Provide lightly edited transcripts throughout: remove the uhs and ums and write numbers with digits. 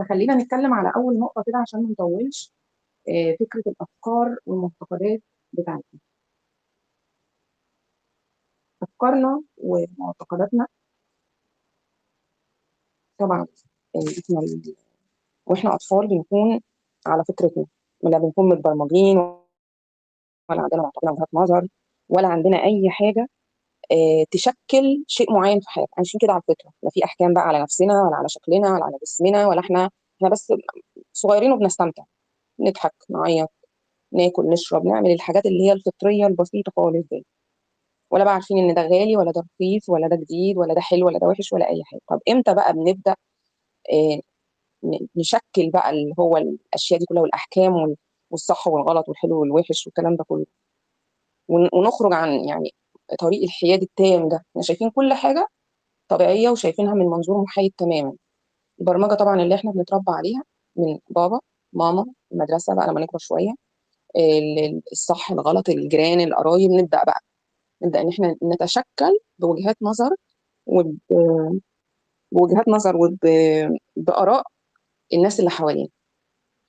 فخلينا نتكلم على اول نقطة كده عشان ما نطولش. فكرة الافكار والمعتقدات بتاعتنا، افكارنا ومعتقداتنا. طبعا احنا واحنا اطفال بنكون على فطرتنا، لا بنكون متبرمجين ولا عندنا معتقدات وجهات نظر ولا عندنا اي حاجة تشكل شيء معين في حياتنا. عايشين كده على الفطرة، لا في احكام بقى على نفسنا ولا على شكلنا ولا على جسمنا، ولا احنا بس صغيرين وبنستمتع، نضحك، نعيط، ناكل، نشرب، نعمل الحاجات اللي هي الفطرية البسيطة خالص دي، ولا بقى عارفين ان ده غالي ولا ده رخيص ولا ده جديد ولا ده حلو ولا ده وحش ولا اي حاجة. طب امتى بقى بنبدا نشكل بقى اللي هو الاشياء دي كلها والاحكام والصح والغلط والحلو والوحش والكلام ده كله، ونخرج عن يعني طريق الحياد التام ده؟ احنا شايفين كل حاجة طبيعية وشايفينها من منظور محايد تماما. البرمجة طبعا اللي احنا بنتربى عليها من بابا، ماما، المدرسة بقى لما نكبر شوية، الصح الغلط، الجيران، القرايب، نبدا ان احنا نتشكل بوجهات نظر وبوجهات نظر وبآراء الناس اللي حوالينا.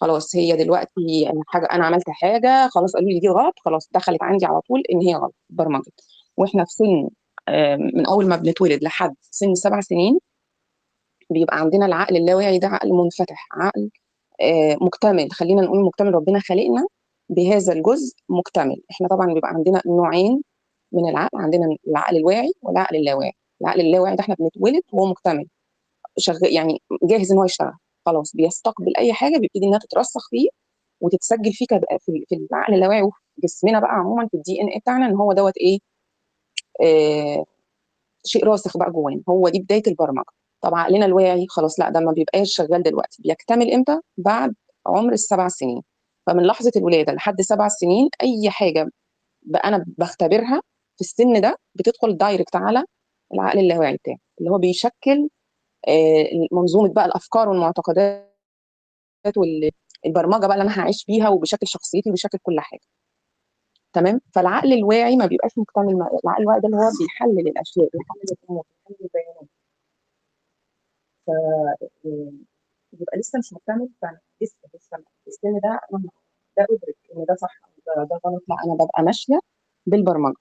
خلاص هي دلوقتي حاجة، انا عملت حاجة، خلاص قالوا لي دي غلط، خلاص دخلت عندي على طول ان هي غلط، اتبرمجت. واحنا في سن من اول ما بنتولد لحد سن 7 سنين بيبقى عندنا العقل اللاواعي ده عقل منفتح، عقل مكتمل، خلينا نقول مكتمل، ربنا خلقنا بهذا الجزء مكتمل. احنا طبعا بيبقى عندنا نوعين من العقل، عندنا العقل الواعي والعقل اللاواعي. العقل اللاواعي ده احنا بنتولد وهو مكتمل، شغال يعني جاهز ان هو يشتغل، خلاص بيستقبل اي حاجة، بيبتدي انها تترسخ فيه وتتسجل فيه في العقل اللاواعي وفي جسمنا بقى عموما في ال DNA بتاعنا، ان هو دوت ايه، شيء راسخ بقى جوانا، هو دي بداية البرمجة. طب عقلنا الواعي خلاص لا، ده ما بيبقاش شغال دلوقتي، بيكتمل امتى؟ بعد عمر 7 سنين. فمن لحظة الولادة لحد 7 سنين اي حاجة بقى انا بختبرها في السن ده بتدخل direct على العقل اللاواعي بتاعي، اللي هو بيشكل منظومة بقى الافكار والمعتقدات والبرمجة بقى اللي انا هعيش بيها، وبشكل شخصيتي وبشكل كل حاجة. تمام؟ فالعقل الواعي ما بيبقاش مكتمل. العقل الواعي ده اللي هو بيحلل الاشياء، بيحلل الامور، بيحلل البيانات، ف بيبقى لسه مش مكتمل. فانا لسه في السن ده انا لا ادرك ان ده صح او ده غلط، لا انا ببقى ماشية بالبرمجة.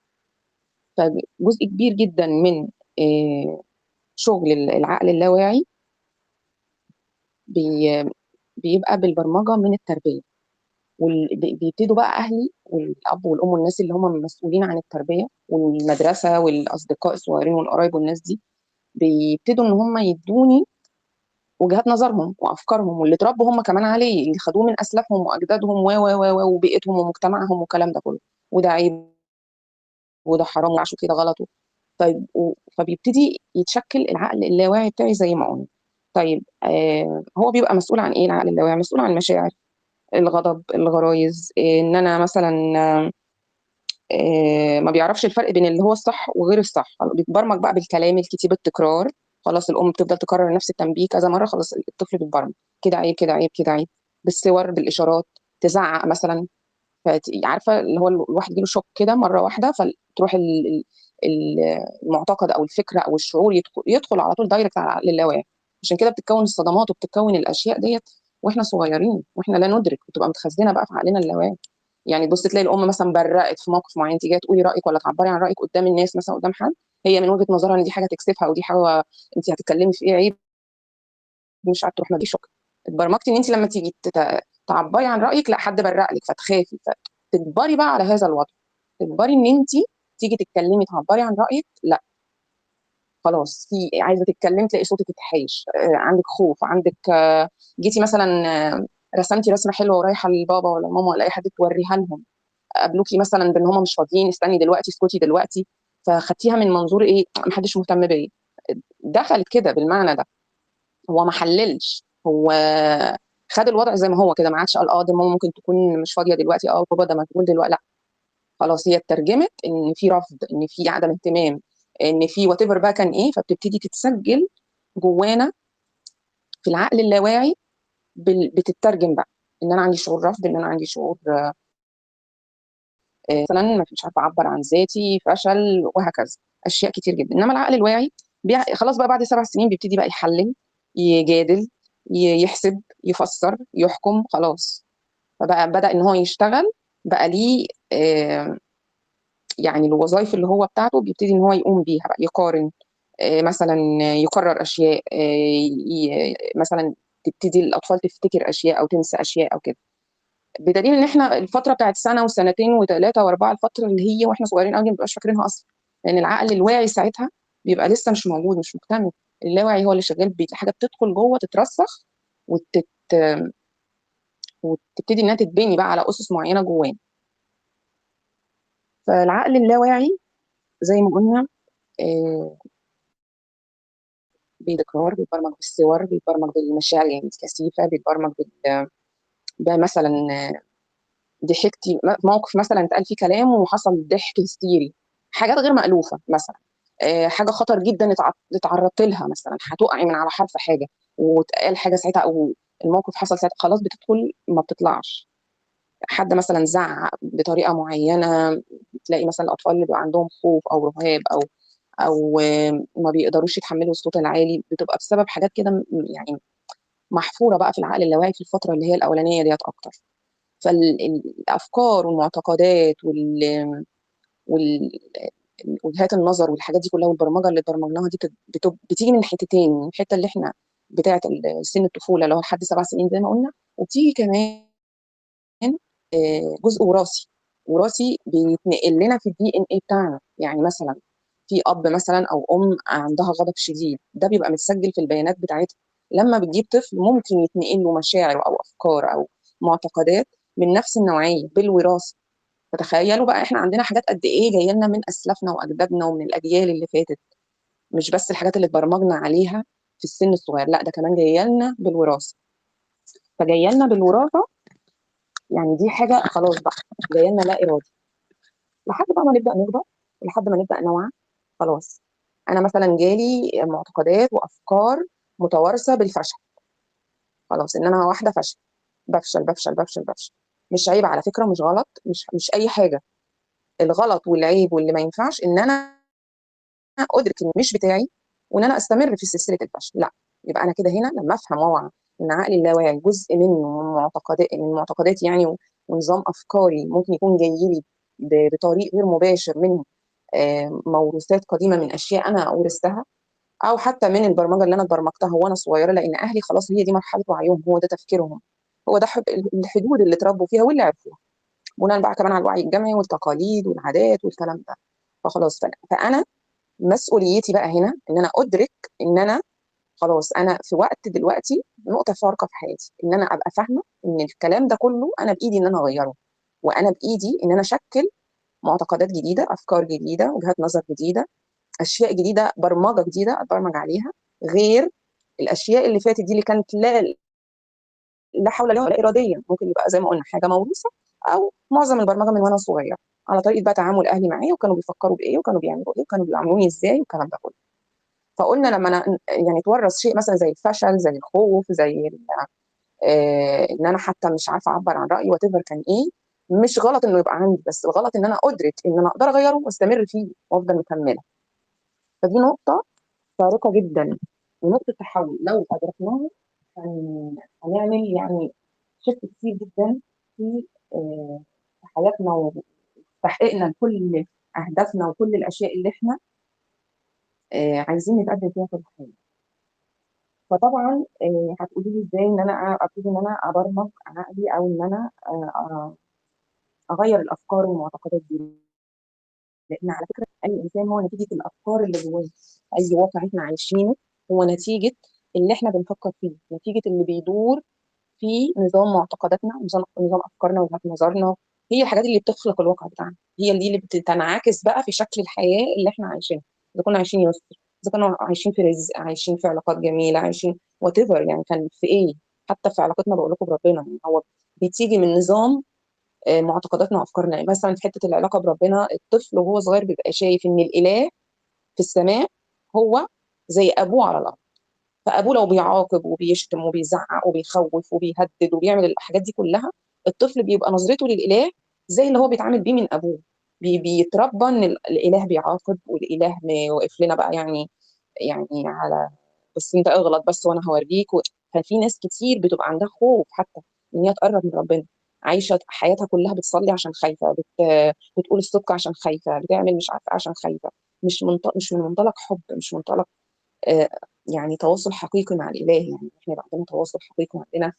فجزء كبير جدا من شغل العقل اللاواعي بيبقى بالبرمجة من التربية. بيبتدوا بقى اهلي والاب والام والناس اللي هم مسؤولين عن التربية والمدرسة والاصدقاء الصغيرين والقرايب والناس دي، بيبتدوا ان هم يدوني وجهات نظرهم وافكارهم واللي اتربوا هم كمان عليه، اللي خدوه من اسلافهم واجدادهم و و و وبيئتهم ومجتمعهم والكلام ده كله، وده عيب وده حرام وعشان كده غلط. طيب فبيبتدي يتشكل العقل اللاواعي بتاعي زي ما قلنا. طيب هو بيبقى مسؤول عن ايه العقل اللاواعي؟ مسؤول عن المشاعر، الغضب، الغرايز، ان انا مثلا ما بيعرفش الفرق بين اللي هو الصح وغير الصح، بيتبرمج بقى بالكلام الكتير، بالتكرار. خلاص الام بتفضل تكرر نفس التنبيه كذا مرة، خلاص الطفل بيتبرمج كده عيب كده عيب كده عيب، بالصور بالاشارات، تزعق مثلا، عارفه اللي هو الواحد يجيله شوك كده مرة واحدة، فتروح المعتقد او الفكرة او الشعور يدخل على طول direct على العقل اللاواعي. عشان كده بتتكون الصدمات وبتتكون الاشياء ديت واحنا صغيرين واحنا لا ندرك، بتبقى متخزنه بقى في عقلنا اللاواعي. يعني بص تلاقي الام مثلا برقت في موقف معين، تيجي تقولي رايك ولا تعبري عن رايك قدام الناس مثلا قدام حد، هي من وجهه نظرها ان دي حاجة تكسفها او دي حاجة انت هتتكلمي في ايه عيب، مش عارفه تروح، ما شوك. اتبرمجتي ان انت لما تيجي تعبري عن رايك لا حد برق لك فتخافي، فتكبري بقى على هذا الوضع، تكبري ان انت تيجي تتكلمي تعبري عن رايك لا خلاص، في عايزه تتكلمي تلاقي صوتك اتحايش، عندك خوف، عندك جيتي مثلا رسمتي رسمه حلوة ورايحه لبابا ولا ماما ولا اي حد توريها لهم، قابلوكي مثلا بان هم مش فاضيين، استني دلوقتي، اسكتي دلوقتي، فخدتيها من منظور ايه، محدش مهتم بيا، دخلت كده بالمعنى ده. هو ما حللش، هو خد الوضع زي ما هو كده، ما عادش قال ده ماما ممكن تكون مش فاضية دلوقتي، بابا ده مشغول دلوقتي، لا خلاص هي اترجمت ان في رفض، ان في عدم اهتمام، ان في whatever بقى كان ايه. فبتبتدي تتسجل جوانا في العقل اللاواعي، بتترجم بقى ان انا عندي شعور رفض، ان انا عندي شعور مثلا مش عارفه اعبر عن ذاتي، فشل، وهكذا اشياء كتير جدا. انما العقل الواعي خلاص بقى بعد 7 سنين بيبتدي بقى يحلل، يجادل، يحسب، يفسر، يحكم، خلاص. فبقى بدأ إن هو يشتغل بقى ليه يعني الوظائف اللي هو بتاعته بيبتدي إن هو يقوم بيها بقى، يقارن، مثلا يقرر أشياء، مثلا تبتدي الأطفال تفتكر أشياء أو تنسى أشياء أو كده. بدليل إن إحنا الفترة بتاعت سنة وسنتين وثلاثة وأربعة، الفترة اللي هي وإحنا صغيرين قوي ما بنبقاش فاكرينها أصلاً، لأن العقل الواعي ساعتها بيبقى لسه مش موجود، مش مكتمل. اللاواعي هو اللي شغال، حاجة بتدخل جوه تترسخ وتبتدي إنها تتبني بقى على أسس معينة جواه. فالعقل اللاواعي زي ما قلنا، بيتكرر، بيتبرمج بالصور، بيتبرمج بالمشاعر الكثيفة، بيتبرمج ده مثلاً، ضحكتي، موقف مثلاً اتقال فيه كلام وحصل ضحك هستيري، حاجات غير مألوفة مثلاً، حاجة خطر جداً اتعرضت لها مثلاً، هتقعي من على حرف حاجة واتقال حاجة ساعتها أو الموقف حصل ساعتها، خلاص بتدخل ما بتطلعش. حد مثلاً زعق بطريقة معينة، تلاقي مثلاً الأطفال اللي بيبقى عندهم خوف أو رهاب أو ما بيقدروش يتحملوا الصوت العالي، بتبقى بسبب حاجات كده محفورة بقى في العقل اللاواعي في الفترة اللي هي الأولانية ديت أكتر. فالأفكار والمعتقدات وجهات النظر والحاجات دي كلها والبرمجة اللي اتبرمجناها دي بتيجي من حتتين، من الحتة اللي احنا بتاعة سن الطفولة اللي هو لحد 7 سنين زي ما قلنا، وبتيجي كمان، جزء وراثي، وراثي بيتنقل لنا في الدي ان ايه بتاعنا. يعني مثلا في اب مثلا او ام عندها غضب شديد، ده بيبقى متسجل في البيانات بتاعتها. لما بتجيب طفل ممكن يتنقل له مشاعر او افكار او معتقدات من نفس النوعيه بالوراثه. فتخيلوا بقى احنا عندنا حاجات قد ايه جايه لنا من اسلافنا واجدادنا ومن الاجيال اللي فاتت، مش بس الحاجات اللي اتبرمجنا عليها في السن الصغير، لا ده كمان جايه لنا بالوراثه. فجايه لنا بالوراثه يعني دي حاجه خلاص بقى جايه لنا لا ارادي، لحد بقى ما نبدا نكبر، لحد ما نبدا نوعى. خلاص انا مثلا جالي معتقدات وافكار متوارثه بالفشل، خلاص ان انا واحده فاشله، بفشل بفشل بفشل بفشل. مش عيب على فكره، مش غلط، مش اي حاجه. الغلط والعيب واللي ما ينفعش ان انا ادرك ان مش بتاعي وان انا استمر في سلسله الفشل، لا. يبقى انا كده هنا لما افهم واوعى ان عقلي اللاواعي جزء منه من معتقداتي ونظام افكاري ممكن يكون جاي لي بطريق غير مباشر من، موروثات قديمه من اشياء انا ورثتها، او حتى من البرمجه اللي انا اتبرمجتها وانا صغيره، لان اهلي خلاص هي دي مرحله وعيهم، هو ده تفكيرهم، هو ده الحدود اللي اتربوا فيها واللي عرفوها، بناء بقى كمان على الوعي الجمعي والتقاليد والعادات والكلام ده. فخلاص فانا مسؤوليتي بقى هنا ان انا ادرك ان انا خلاص انا في وقت دلوقتي نقطه فارقه في حياتي، ان انا ابقى فاهمه ان الكلام ده كله انا بايدي ان انا اغيره، وانا بايدي ان انا اشكل معتقدات جديده، افكار جديده، وجهات نظر جديده، اشياء جديده، برمجه جديده اتبرمج عليها، غير الاشياء اللي فاتت دي اللي كانت لا حول لها ولا اراديه. ممكن يبقى زي ما قلنا حاجه موروثه، او معظم البرمجه من وانا صغيره على طريقه بقى تعامل اهلي معايا، وكانوا بيفكروا بايه وكانوا بيعملوا ايه وكانوا بيعاملوني ازاي والكلام ده كله. فقلنا لما انا اتورث شيء مثلا زي الفشل، زي الخوف، زي ان انا حتى مش عارفه اعبر عن رايي whatever كان ايه، مش غلط انه يبقى عندي، بس الغلط ان انا ادرك ان انا اقدر اغيره واستمر فيه وافضل مكمله. فدي نقطه فارقه جدا ونقطه تحول لو ادركناها هنعمل شيفت كتير جدا في حياتنا وتحقيقنا لكل اهدافنا وكل الاشياء اللي احنا، عايزين نتقدم فيها في الحياه. فطبعا، هتقولي لي ازاي ان انا ابتدي ان انا ابرمج عقلي او ان انا، اغير الافكار والمعتقدات دي، لان على فكره اي انسان هو نتيجه الافكار اللي جواه، اي واقع احنا عايشينه هو نتيجه اللي احنا بنفكر فيه، نتيجه اللي بيدور في نظام معتقداتنا، نظام افكارنا وجهات نظرنا، هي الحاجات اللي بتخلق الواقع بتاعنا، هي دي اللي بتنعكس بقى في شكل الحياه اللي احنا عايشينها. اذا كنا عايشين يسر، اذا كنا عايشين في رزق، عايشين في علاقات جميله، عايشين whatever، كان في ايه، حتى في علاقتنا بقول لكم بربنا، هو بتيجي من نظام، معتقداتنا وافكارنا. مثلا في حته العلاقه بربنا، الطفل وهو صغير بيبقى شايف ان الاله في السماء هو زي ابوه على الارض، فابوه لو بيعاقب وبيشتم وبيزعق وبيخوف وبيهدد وبيعمل الحاجات دي كلها، الطفل بيبقى نظرته للاله زي اللي هو بيتعامل بيه من ابوه، بيتربى ان الاله بيعاقب والاله واقف لنا بقى يعني على بس انت اغلط بس وانا هوريك ففي ناس كتير بتبقى عندها خوف حتى ان هي تقرب من ربنا، عايشه حياتها كلها بتصلي عشان خايفة، بتقول الصدق عشان خايفة، بتعمل مش عارفه عشان خايفة، مش من منطلق حب، مش منطلق يعني تواصل حقيقي مع الاله. يعني احنا يبقى عندنا تواصل حقيقي وعندنا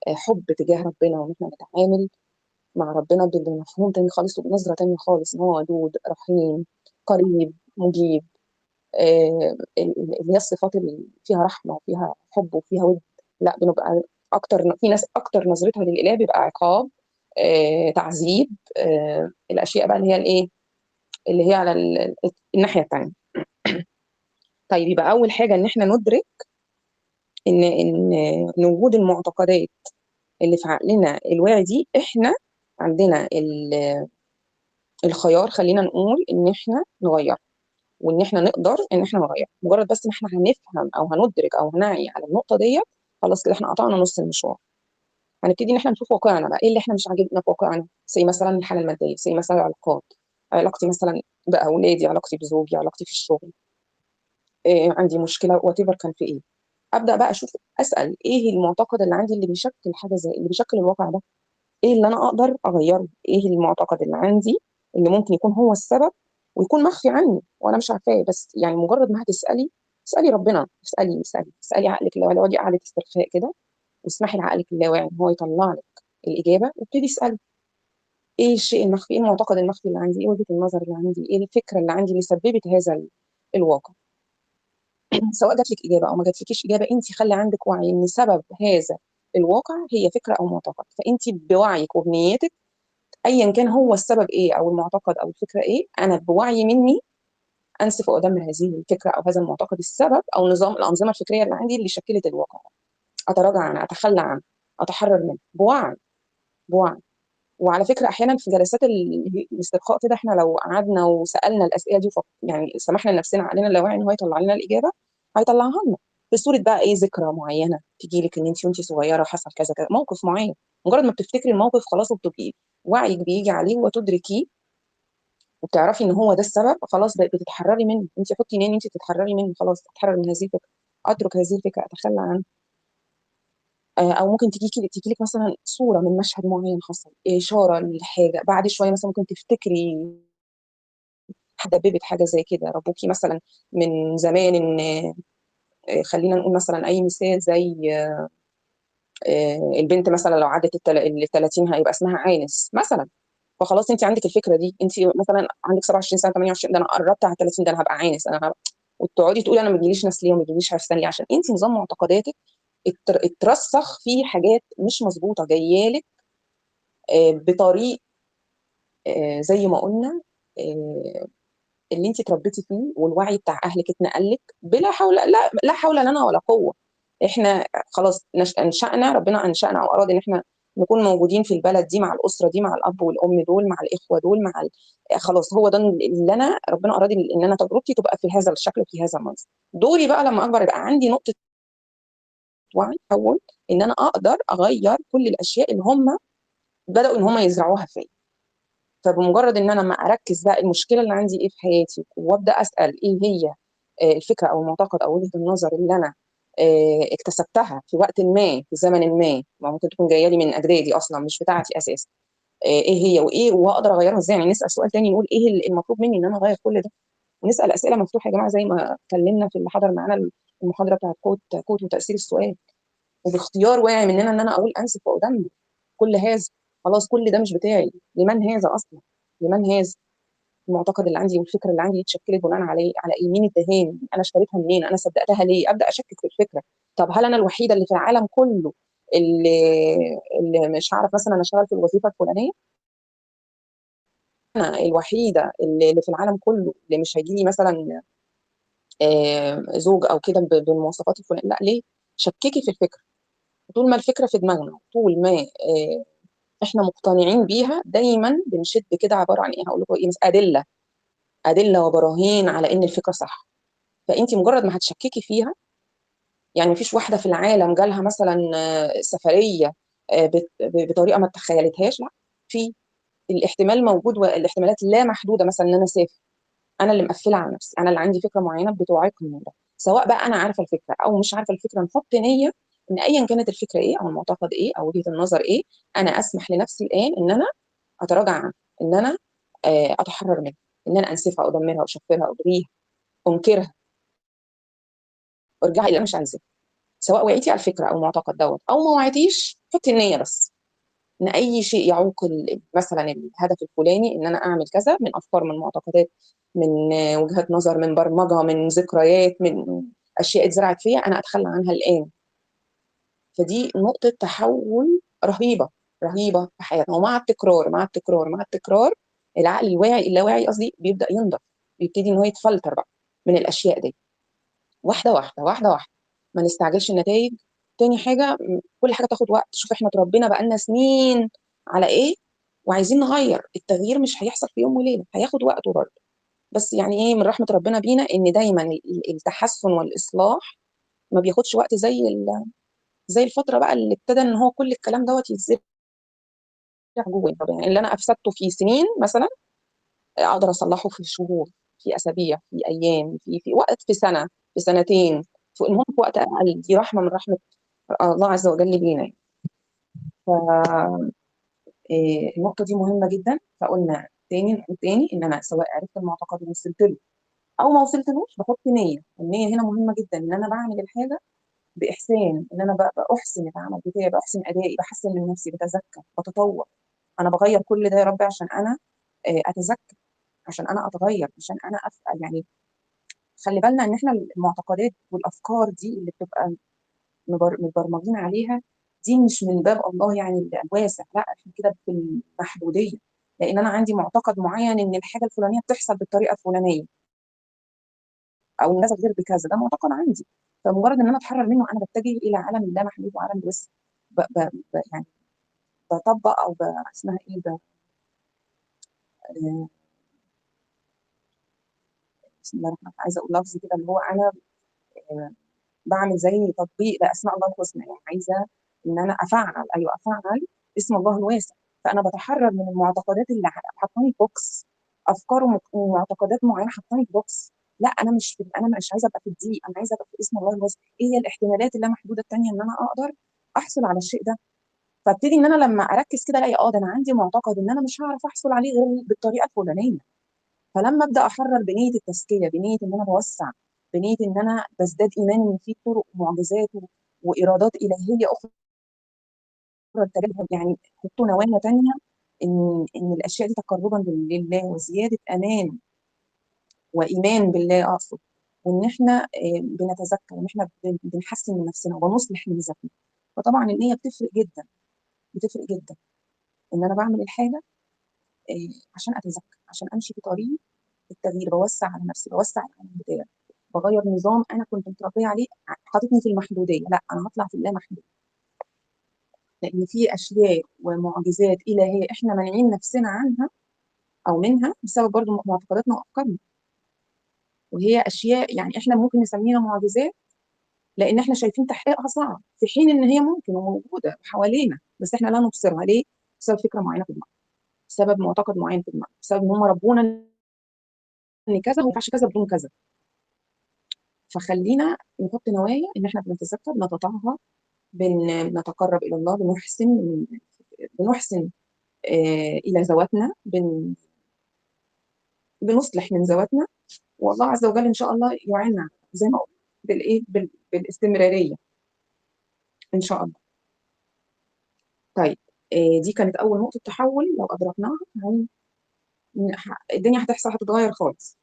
حب تجاه ربنا، وان احنا نتعامل مع ربنا بمفهوم تاني خالص وبنظره تانية خالص، ان هو ودود رحيم قريب مجيب، اللي هي الصفات اللي فيها رحمه وفيها حب وفيها ود. لا، بنبقى اكتر، في ناس اكتر نظرتها للاله بيبقى عقاب، تعذيب، الاشياء بقى اللي هي الايه، اللي هي على الناحية الثانية. طيب يبقى اول حاجة ان احنا ندرك ان وجود المعتقدات اللي في عقلنا الواعي دي، احنا عندنا الخيار، خلينا نقول ان احنا نغير، وان احنا نقدر ان احنا نغير. مجرد بس ما احنا هنفهم او هندرك او هنعي على النقطة ديت، خلاص كده احنا قطعنا نص المشوار. هنبتدي ان احنا نشوف واقعنا بقى، ايه اللي احنا مش عاجبنا في واقعنا، زي مثلا الحالة المادية، زي مثلا العلاقات، علاقتي مثلا باولادي، علاقتي بزوجي، علاقتي في الشغل، إيه عندي مشكلة whatever كان في ايه. ابدا بقى اشوف، اسال ايه المعتقد اللي عندي اللي بيشكل حاجة زي اللي بيشكل الواقع ده، ايه اللي انا اقدر اغيره، ايه المعتقد اللي عندي اللي ممكن يكون هو السبب ويكون مخفي عني وانا مش عارفاه. بس يعني مجرد ما هتسالي، اسالي ربنا، اسالي اسالي اسالي عقلك اللاواعي، اقعدي قعدة استرخاء كده واسمحي لعقلك اللاواعي ان هو يطلع لك الاجابة، وابتدي اسالي ايه الشيء المخفي، ايه المعتقد المخفي اللي عندي، ايه وجهه النظر اللي عندي، ايه الفكرة اللي عندي اللي سببت هذا الواقع. سواء جات لك اجابه او ما جاتلكيش اجابه، انت خلي عندك وعي ان سبب هذا الواقع هي فكرة او معتقد، فانت بوعيك وبنيتك ايا كان هو السبب ايه او المعتقد او الفكرة ايه، انا بوعي مني انسف وادمر هذه الفكرة او هذا المعتقد السبب او نظام الانظمة الفكرية اللي عندي اللي شكلت الواقع، اتراجع عنه، اتخلى عنه، اتحرر منه بوعي، بوعي. وعلى فكرة احيانا في جلسات الاسترخاء كده، احنا لو قعدنا وسالنا الاسئلة دي يعني سمحنا لنفسنا عقلنا اللاواعي ان هو يطلع لنا الاجابة، هيطلعها لنا في صوره بقى ايه، ذكرى معينة تجي لك ان انت وانت صغيرة حصل كذا كذا، موقف معين، مجرد ما بتفتكري الموقف خلاص وبتبقي وعيك بيجي عليه وتدركيه وبتعرفي ان هو ده السبب، خلاص بتتحرري منه. انت حطي نيه ان انت تتحرري منه، خلاص اتحرر من هذه الفكرة، اترك هذه الفكرة، اتخلى عنها. او ممكن تجي لك مثلا صوره من مشهد معين حصل، اشارة لحاجة، بعد شوية مثلا ممكن تفتكري حدببت حاجة زي كده، ربوكي مثلا من زمان ان خلينا نقول مثلا اي مثال زي البنت مثلا لو عدت ال 30 هيبقى اسمها عانس مثلا، فخلاص انت عندك الفكرة دي، انت مثلا عندك 27 سنة 28، ده انا قربت على 30، ده انا هبقى عانس، انا هبقى، وتقعدي تقولي انا ما بيجيليش ناس ليه وما بيجيليش عرسان ليه، عشان انت نظام معتقداتك اترسخ في حاجات مش مظبوطة جاية لك بطريق زي ما قلنا اللي انت اتربيتي فيه والوعي بتاع اهلك اتنقل لك بلا حول، لا حول لنا ولا قوة. احنا خلاص انشأنا، ربنا انشأنا او اراد ان احنا نكون موجودين في البلد دي مع الاسرة دي، مع الاب والام دول، مع الاخوة دول، مع خلاص هو ده اللي انا ربنا اراد ان انا تجربتي تبقى في هذا الشكل وفي هذا المنظر. دوري بقى لما اكبر يبقى عندي نقطة وعي اول ان انا اقدر اغير كل الاشياء اللي هم بداوا ان هم يزرعوها فيا. فبمجرد ان انا ما اركز بقى المشكلة اللي عندي ايه في حياتي، وابدا اسال ايه هي الفكرة او المعتقد او وجهه النظر اللي انا اكتسبتها في وقت ما في زمن ما، ممكن تكون جاية لي من اجدادي اصلا مش بتاعتي اساسا، ايه هي وايه واقدر اغيرها ازاي. يعني نسال سؤال تاني نقول ايه المطلوب مني ان انا اغير كل ده، ونسال اسئلة مفتوحة يا جماعة زي ما اتكلمنا في اللي حضر معانا المحاضرة بتاعت قوة وتاثير السؤال، وباختيار واعي مننا ان انا اقول انسف وادمر كل هذا، خلاص كل ده مش بتاعي، لمن هذا اصلا، لمن هذا المعتقد اللي عندي والفكرة اللي عندي اتشكلت بناء على على ايه، مين اداهاني، انا اشتريتها منين، انا صدقتها ليه، ابدا اشكك في الفكرة. طب هل انا الوحيدة اللي في العالم كله اللي مش هعرف مثلا اشتغل في الوظيفة الفلانية، انا الوحيدة اللي في العالم كله اللي مش هيجي لي مثلا زوج او كده بالمواصفات الفلانية؟ لا، ليه؟ شككي في الفكرة. طول ما الفكرة في دماغنا، طول ما احنا مقتنعين بيها، دايما بنشد كده عبارة عن ايه، هقول لكم ايه، ادلة، ادلة وبراهين على ان الفكرة صح. فانت مجرد ما هتشككي فيها، يعني مفيش واحدة في العالم جالها مثلا سفرية بطريقة ما تخيلتهاش، لا، في الاحتمال موجود والاحتمالات لا محدودة. مثلا ان انا اسافر، انا اللي مقفلة على نفسي، انا اللي عندي فكرة معينة بتعيقني من ده، سواء بقى انا عارفه الفكرة او مش عارفه الفكرة، نحط نيه ان ايا كانت الفكرة ايه او المعتقد ايه او وجهه النظر ايه، انا اسمح لنفسي الان ان انا اتراجع عنها، ان انا اتحرر منها، ان انا انسفها، ادمرها، اشفرها، الغيها، انكرها، وارجعي اللي انا مش عايزاه. سواء وعيتي على الفكرة او المعتقد دوت او ما وعيتيش، حطي النية بس ان اي شيء يعوق مثلا الهدف الفلاني ان انا اعمل كذا، من افكار، من معتقدات، من وجهات نظر، من برمجة، من ذكريات، من اشياء اتزرعت فيا، انا اتخلى عنها الان. فدي نقطة تحول رهيبة رهيبة في حياتنا. ومع التكرار مع التكرار مع التكرار العقل الواعي اللاواعي قصدي بيبدا ينضف، بيبتدي ان هو يتفلتر بقى من الاشياء دي واحدة واحدة واحدة واحدة. ما نستعجلش النتائج. تاني حاجة، كل حاجة تاخد وقت. شوف احنا اتربينا بقالنا سنين على ايه وعايزين نغير. التغيير مش هيحصل في يوم وليلة، هياخد وقته برضه. بس يعني ايه، من رحمه ربنا بينا ان دايما التحسن والاصلاح ما بياخدش وقت زي الفترة بقى اللي ابتدى ان هو كل الكلام دوت يتزرع جوانا. يعني اللي انا افسدته في سنين مثلا اقدر اصلحه في شهور، في اسابيع، في ايام، في وقت، في سنة، في سنتين، في المهم في وقت اقل. دي رحمه من رحمه الله عز وجل بينا يعني. ف النقطة دي مهمة جدا. فقلنا تاني نقول تاني ان انا سواء عرفت المعتقد ووصلت له او ما وصلتلوش بحط نيه. النية هنا مهمة جدا، ان انا بعمل الحاجة باحسان، ان انا باحسن العمل بتاعي، باحسن ادائي، بحسن من نفسي، بتزكى، بتطور. انا بغير كل ده يا رب عشان انا اتزكى، عشان انا اتغير، عشان انا افقى. يعني خلي بالنا ان احنا المعتقدات والافكار دي اللي بتبقى متبرمجين عليها دي مش من باب الله يعني الواسع، لا احنا كده في المحدوديه. لان انا عندي معتقد معين ان الحاجة الفلانية بتحصل بالطريقة الفلانية او الناس غير بكذا، ده معتقد عندي. فمجرد ان انا اتحرر منه انا بتجه الى عالم اللا محدود وعالم الوسع. يعني بطبق او اسمها ايه ده، بسم الله الرحمن الرحيم، عايزه اقول لفظ كده اللي هو انا بعمل زي تطبيق لاسماء الله الحسنى، يعني عايزه ان انا افعل، ايوه افعل اسم الله الواسع. فانا بتحرر من المعتقدات اللي حطاني في box، افكار ومعتقدات معينة حطاني في box. لا انا مش في، انا مش عايزه ابقى في الضيق، انا عايزه ابقى في اسم الله الواسع. ايه هي الاحتمالات اللامحدوده الثانية ان انا اقدر احصل على الشيء ده؟ فابتدي ان انا لما اركز كده الاقي ده انا عندي معتقد ان انا مش هعرف احصل عليه غير بالطريقة الفلانية. فلما ابدا احرر بنيه التزكية، بنيه ان انا بوسع، بنيه ان انا بزداد ايمان ان في طرق ومعجزات وارادات الهيه اخرى تجاهها، يعني حطوا نوايا ثانية ان الاشياء دي تقربا لله وزيادة امان وايمان بالله اقصد، وان احنا بنتزكى وان احنا بنحسن من نفسنا وبنصلح من ذاتنا. فطبعا النية بتفرق جدا، بتفرق جدا ان انا بعمل الحاجة عشان اتزكى، عشان امشي في طريق التغيير، بوسع على نفسي، بوسع العالم بتاعي، بغير نظام انا كنت متربيه عليه حاططني في المحدوديه، لا انا هطلع في اللامحدود. لان في اشياء ومعجزات الهيه احنا مانعين نفسنا عنها او منها بسبب برضو معتقداتنا وافكارنا، وهي اشياء يعني احنا ممكن نسميها معجزات لان احنا شايفين تحقيقها صعب، في حين ان هي ممكن وموجودة حوالينا، بس احنا لا نبصرها. ليه؟ بسبب فكرة معينة في دماغنا، بسبب معتقد معين في دماغنا، بسبب ان هم ربونا ان كذا ما ينفعش كذا بدون كذا. فخلينا نحط نوايا ان احنا بنتزكى، بنتطهر، بنتقرب الى الله، بنحسن الى ذواتنا، بنصلح من ذواتنا، والله عز وجل ان شاء الله يعيننا زي ما قلت بالايه، بالاستمراريه ان شاء الله. طيب دي كانت اول نقطة تحول، لو ادركناها الدنيا هتحصل، هتتغير خالص.